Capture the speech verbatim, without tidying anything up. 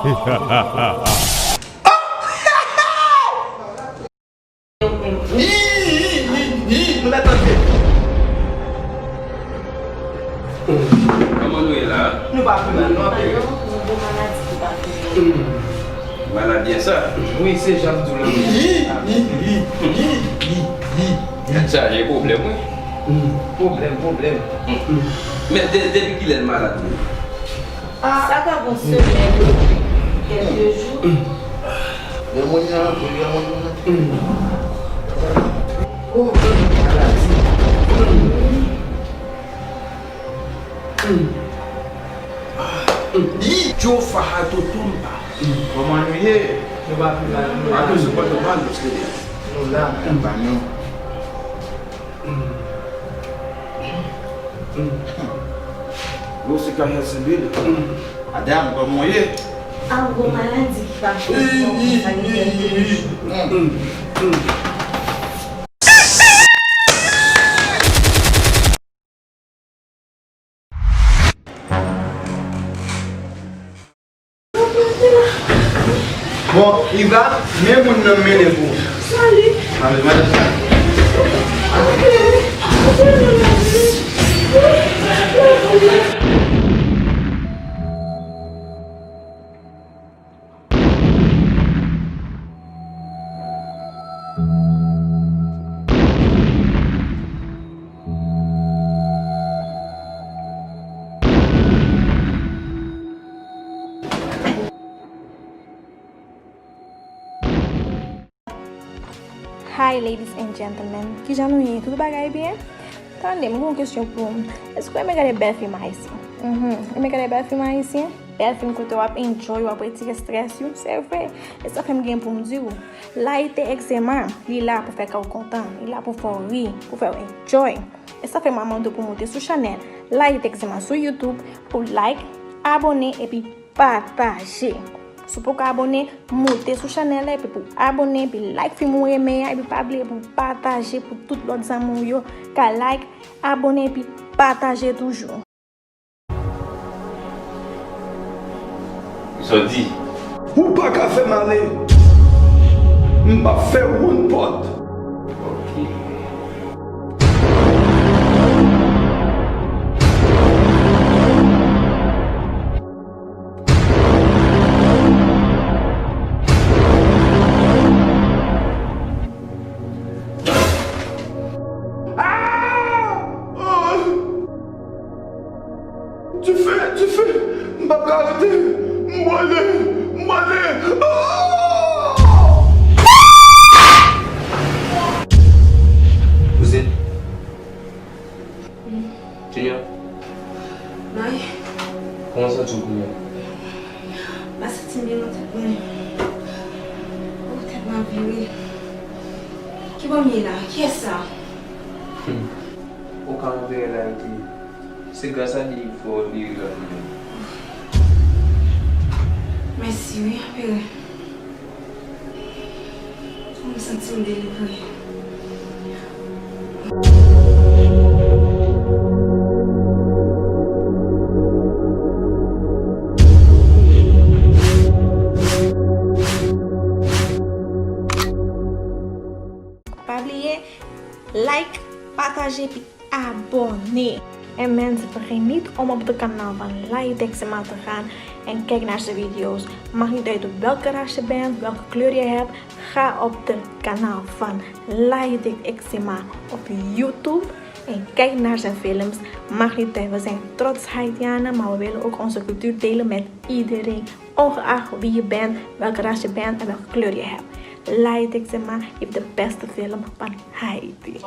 Hi, hi, hi, hi, nou mèt antre. Kòman nou ye la? Nou pa pi mal, non, anpil. Yon gwo maladi ki pa fini. Maladi a sa? Wi, se jan m di w la. Hi, hi, hi, hi, hi, hi. Gad sa, gen pwoblèm, wi. Pwoblèm, pwoblèm. Men de-, depi kilè l malad, wi? Sa ka gon semèn, kèlke jou. Granmoun nan rantre, granmoun nan rantre. Oh, maladi. Yi, Joe Fahato Tumba. Kòman nou ye? Nou pa pi mal, nou la. Atò, se pa nou mal, nou se nou la. Anba nou. Você conhece Bíblia? Adam, kòman w ye? An gwo maladi ki pa fè bon konsa gen kèlke jou. Bon, Iva, men moun nan m mennen pou ou. Sali. Mande madanm sa. Hi, ladies and gentlemen. Kijan nou ye? Tout bagay byen? Tande, m gen yon kesyon pou w. Èske w renmen gade bèl fim ayisyen? Mhm. Renmen gade bèl fim ayisyen? Bèl fim kote w ap enjoy, w ap retire strès ou? Se vre. E sa fè m gen pou m di w. Layite Exema, li la pou fè kè w kontan. Li la pou fè w ri, pou fè w enjoy. E sa fè m ap mande w pou w moute sou chanèl Layite Exema sou YouTube, pou like, abòne, epi pataje. Si w poko abòne, moute sou chanèl la epi pou abòne, epi like fim ou renmen an, epi pa bliye pou pataje pou tout lòt zanmi w yo ka like, abòne, epi pataje toujou. Sa w di? Ou pa ka fè m ale. M p ap fè woun pòt. Ok. Ah! Oh! Dife, dife! M p ap ka rete! M pwale! M pwale! Oh! Kouzin. Junior. May. Kòman w santi w kounye a? M pa santi m byen nan tèt mwen. Oh, tèt mwen ap vire. Ki bò m ye la? Kiyès sa? Hmm. Ou ka anpere la, Layite. Se gras a li fò li rive a kounye a. Mèsi wi, anpere. Mwen santi m delivre. Pa bliye, like, pataje, epi abòne. And man, se pa ren nit om op de kanaal van Layite Exema te gaan en kijk naar zijn video's. Maakt niet uit welke ras je bent, welke kleur je hebt, ga op de kanaal van Layite Exema op YouTube en kijk naar zijn films. Maakt niet uit, we zijn trots Haitianen, maar we willen ook onze cultuur delen met iedereen, ongeacht wie je bent, welke ras je bent en welke kleur je hebt. Layite Exema heeft de beste film van Haiti.